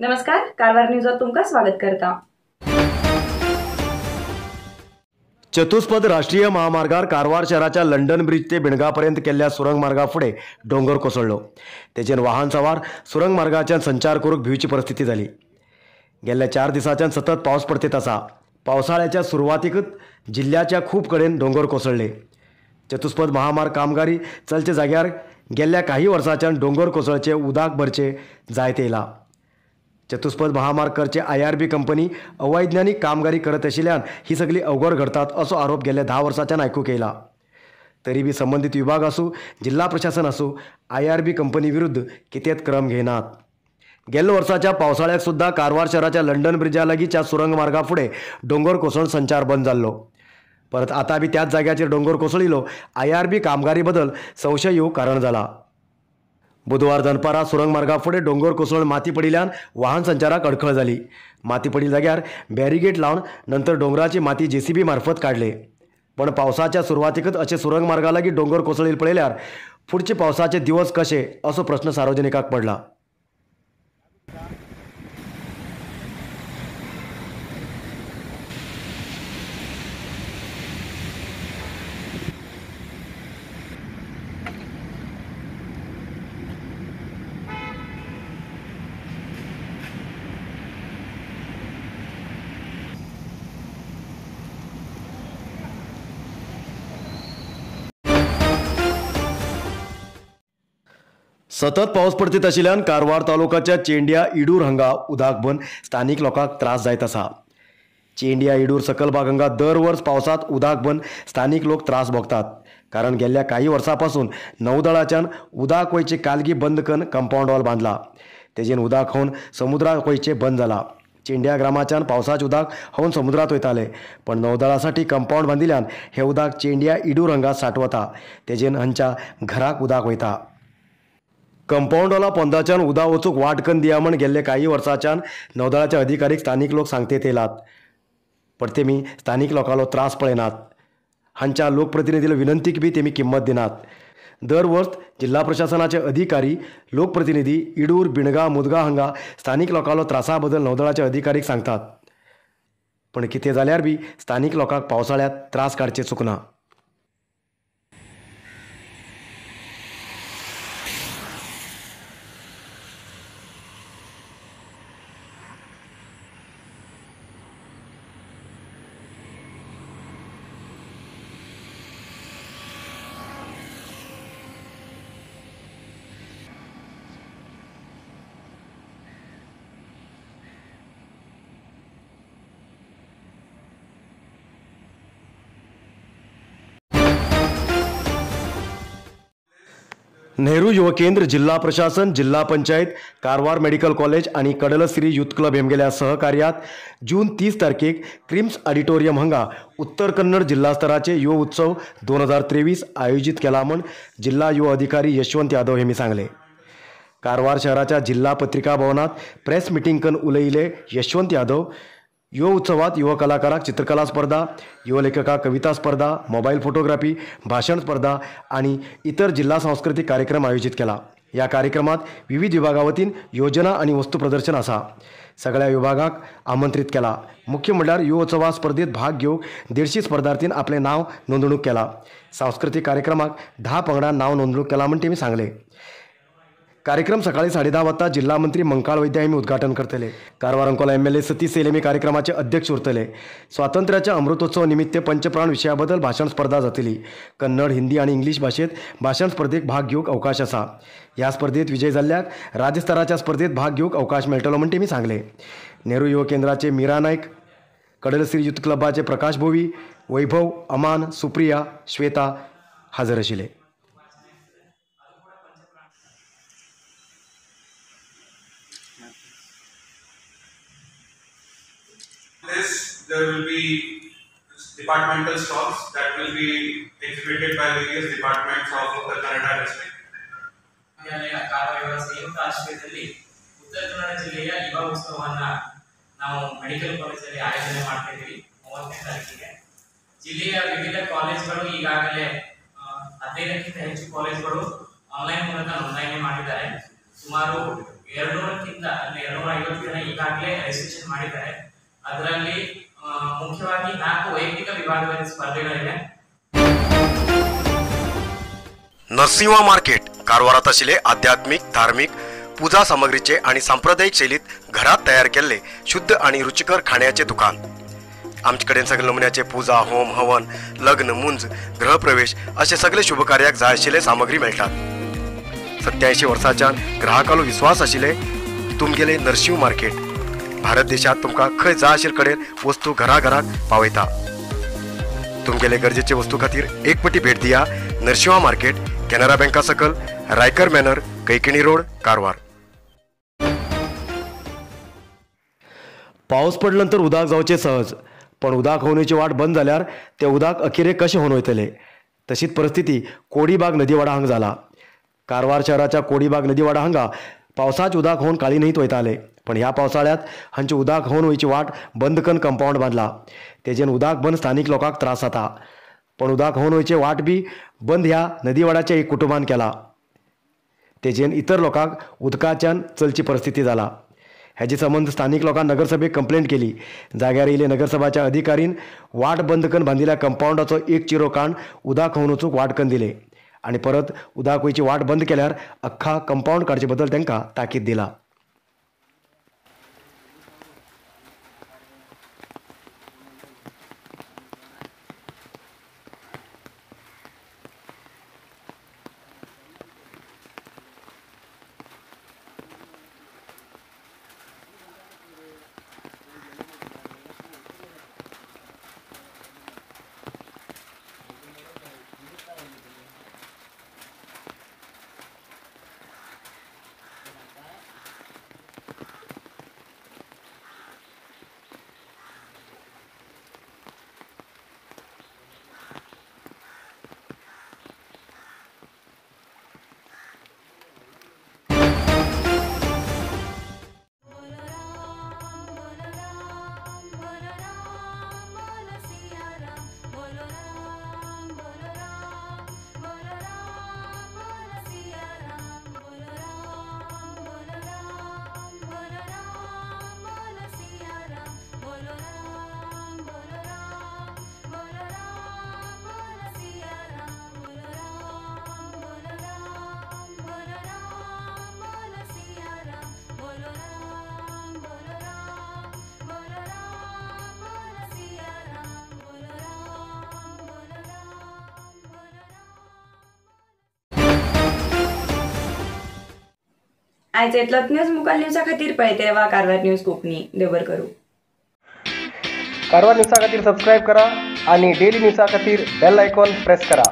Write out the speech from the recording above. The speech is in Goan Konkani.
नमस्कार, कारवार न्यूजात तुमका स्वागत करता। चतुष्पद राष्ट्रीय महामार्गार कारवार शहराच्या लंडन ब्रिज ते बिणगापर्यंत केल्ल्या सुरंग मार्गा फुडें दोंगर कोसळ्ळो। तेजेन वाहन सवार सुरंग मार्गाच्यान संचार करूंक भिवची परिस्थिती जाली। गेल्ल्या 4 दिसांच्यान सतत पावस पडतेत आसा। पावसाळ्याच्या सुरवातीकच जिल्ल्याच्या खूब कडेन दोंगर कोसळ्ळे। चतुष्पद महामार्ग कामगारी चलचे जाग्यार गेल्ल्या काही वर्सांच्यान दोंगर कोसळचे उदक भरचे जायत येयला। चतुष्पद महामार्ग करचे IRB company अवैज्ञानिक कामगिरी करत आशिल्ल्यान ही सगळी अवघड घडतात असो आरोप गेल्या 10 वर्सांच्यान आयकूंक येयला। तरी बी संबंधित विभाग आसूं, जिल्हा प्रशासन आसूं, IRB company विरुद्ध कितेंच क्रम घेयनात। गेल्ल्या वर्साच्या पावसाळ्याक सुद्दां कारवार शहराच्या लंडन ब्रिजा लागींच्या सुरंग मार्गा फुडें दोंगर कोसळून संचार बंद जाल्लो। परत आतां बी त्याच जाग्याचेर दोंगर कोसळिल्लो IRB कामगारी बदल संशय येवंक कारण जाला। बुधवार दनपारा सुरंग मार्गा फुडें दोंगर कोसळून माती पडिल्ल्यान वाहन संचाराक अडखळ जाली। माती पडिल्ल्या जाग्यार बॅरिगेट लावन नंतर दोंगराची माती JCB मार्फत काडले। पण पावसाच्या सुरवातीकच अशे सुरंग मार्गा लागीं दोंगर कोसळील पळयल्यार फुडचे पावसाचे दिवस कशे असो प्रश्न सार्वजनिकाक पडला। सतत पावस पडतीत आशिल्ल्यान कारवार तालुक्याच्या चेंडिया इडूर हांगा उदक बंद स्थानिक लोकांक त्रास जायत आसा। चेंडिया इडूर सकल भाग हांगा दर वर्स पावसांत उदक बंद स्थानिक लोक त्रास भोगतात। कारण गेल्ल्या काही वर्सां पासून नौदळाच्यान उदक वयचे कालगी बंद करून कंपाउंड वॉल बांदला। तेजेन उदक होवन समुद्राक वयचे बंद जाला। चेंडिया ग्रामाच्यान पावसाचे उदक होवन समुद्रात वयताले, पण नौदळासाठी कंपाउंड बांदिल्ल्यान हे उदक चेंडिया इडूर हांगा साठवता। तेजेन हांच्या घराक उदक वयता। कंपाउंडवाला पोंदाच्यान उदक वचूंक वाट करून दिया म्हण गेल्ले काही वर्सांच्यान नौदळाचे अधिकारी स्थानिक लोक सांगतेत येयलात, पण तेमी स्थानिक लोकांलो त्रास पळयनात। हांच्या लोकप्रतिनिधीला विनंतीक बी तेमी किंमत दिनात। दर वर्स जिल्हा प्रशासनाचे अधिकारी लोकप्रतिनिधी इडूर बिणगा मुदगा हांगा स्थानिक लोकांलो त्रासा बद्दल नौदळाचे अधिकारीक सांगतात, पण कितें जाल्यार बी स्थानिक लोकांक पावसाळ्यांत त्रास काडचे चुकना। नेहरू युवा केंद्र, जिल्हा प्रशासन, जिल्हा पंचायत, कारवार मेडिकल कॉलेज आणि कडलश्री युथ क्लब हेमगेल्या सहकार्यात जून 30 तारखेक क्रिम्स ऑडिटोरियम हांगा उत्तर कन्नड जिल्हा स्तराचे युवा उत्सव 2023 आयोजित केला म्हण जिल्हा युवा अधिकारी यशवंत यादव हेमी सांगले। कारवार शहराच्या जिल्हा पत्रिका भवनात प्रेस मिटिंग करून उलयले यशवंत यादव। युवा उत्सवात युवा कलाकाराक चित्रकला स्पर्धा, युवा लेखकाक कविता स्पर्धा, मोबाईल फोटोग्राफी, भाषण स्पर्धा आणि इतर जिल्हा सांस्कृतिक कार्यक्रम आयोजित केला। या कार्यक्रमात विविध विभागा वतीन योजना आणि वस्तू प्रदर्शन आसा। सगळ्या विभागाक आमंत्रित केला। मुख्य म्हणल्यार युवोत्सवा स्पर्धेत भाग घेवंक 150 स्पर्धार्थीन आपले नाव नोंदणूक केला। सांस्कृतिक कार्यक्रमाक 10 पंगडान नाव नोंदणूक केला म्हण तेमी सांगले। कार्यक्रम सकाळी 10:30 वाजता जिल्हा मंत्री मंकाळ वैद्य हेमी उद्घाटन करतले। कारवार अंकोला MLA Satish सेलेमी कार्यक्रमाचे अध्यक्ष उरतले। स्वातंत्र्याच्या अमृतोत्सव निमित्त पंचप्राण विषयाबद्दल भाषण स्पर्धा जातली। कन्नड, हिंदी आणि इंग्लिश भाषेत भाषण स्पर्धेक भाग घेवंक अवकाश आसा। ह्या स्पर्धेत विजय जाल्ल्याक राज्यस्तराच्या स्पर्धेत भाग घेवंक अवकाश मेळटलो म्हण तेमी सांगले। नेहरू युवा केंद्राचे मीरा नायक, कडलश्री युथ क्लबाचे प्रकाश भोवी, वैभव, अमान, सुप्रिया, श्वेता हजर आशिल्ले। There will be departmental stalls that will be exhibited by various departments of Uttar Kannada district. Karwar ಸಂಯುಕ್ತ ಆಶ್ರಯದಲ್ಲಿ ಉತ್ತರ ಕನ್ನಡ ಜಿಲ್ಲೆಯ ಯುವ ಉತ್ಸವವನ್ನು ನಾವು ಮೆಡಿಕಲ್ ಕಾಲೇಜಲ್ಲಿ ಆಯೋಜನೆ ಮಾಡ್ತಾ ಇದ್ದೀವಿ 30ನೇ ತಾರೀಕಿಗೆ. ಜಿಲ್ಲೆಯ ವಿವಿಧ ಕಾಲೇಜುಗಳು ಈಗಾಗಲೇ 15ಕ್ಕಿಂತ ಹೆಚ್ಚು ಕಾಲೇಜುಗಳು ಆನ್ಲೈನ್ ಮೂಲಕ ನೋಂದಣಿ ಮಾಡಿದ್ದಾರೆ. ಸುಮಾರು 200ಕ್ಕಿಂತ ಅಂದರೆ 250 ಜನ ಈಗಾಗಲೇ ರಿಜಿಸ್ಟ್ರೇಷನ್ ಮಾಡಿದ್ದಾರೆ. ಅದರಲ್ಲಿ ಮುಖ್ಯವಾಗಿ 4 ವೈಯಕ್ತಿಕ ವಿಭಾಗದಲ್ಲಿ ಸ್ಪರ್ಧೆಗಳಿವೆ. नरसिंहा मार्केट कारवारात आशिल्ले आध्यात्मिक धार्मिक पूजा सामग्रीचे आणि सांप्रदायिक शैलीत घरात तयार केल्ले शुद्ध आणि रुचिकर खाण्याचे दुकान. आमचे कडेन सगळे नमुन्याचे पूजा, होम, हवन, लग्न, मुंज, गृहप्रवेश असे सगळे शुभकार्याक जाय आशिल्ले सामग्री मेळटात. 87 वर्सांच्यान ग्राहकालो विश्वास आशिल्ले तुमगेले नरसिंह मार्केट भारत देशात तुमकां खंय जाय आशिल्ले कडेन वस्तू घराघराक पावयता. तुमगेले गरजेचे वस्तू खातीर एक पटी भेट दिया नरसिंहा मार्केट, केनरा बँका सकल, रायकर मॅनर, कैकिणी रोड, कारवार. पावस पडल्यानंतर उदक जावचे सहज, पण उदक होवण्याची वाट बंद जाल्यार ते उदक अखेरेक कशें होवन वयतले? तशीच परिस्थिती कोडीबाग नदीवाडा हांगा जाला. कारवार शहराच्या कोडीबाग नदीवाडा हांगा पावसाच उदक होवन काळी न्हंयत वयताले, पण ह्या पावसाळ्यात हांचे उदक होवन वयची वाट बंद करून कंपावंड बांदला. तेजेन उदक बंद स्थानीक लोकांक त्रास जाता, पण उदक होवन वयचे वाट बी बंद ह्या नदीवाडाच्या एक कुटुंबान केला. तेजेन इतर लोकांक उदकाच्यान चलची परिस्थिती जाला. हेजे संबंद स्थानीक लोकांक नगरसभेक कंप्लेंट केली. जाग्यार येयले नगरसभाच्या अधिकारीन वाट बंद करून बांदिल्ल्या कंपावंडाचो एक चिरो काण उदक होवन वचूंक वाट करून दिले आनी परत उदक वयची वाट बंद केल्यार अख्खा कंपावंड काडचे बद्दल तांकां ताकीद दिला. आयज इतलोच न्यूज मुखार न्यूजा खातीर पळयते वा कारवार न्यूज कोंकणी. देव बरें करूं. कारवार न्यूजा खातीर सबस्क्रायब करा आणि डेली न्यूजा खातीर बेल आयकॉन प्रेस करा.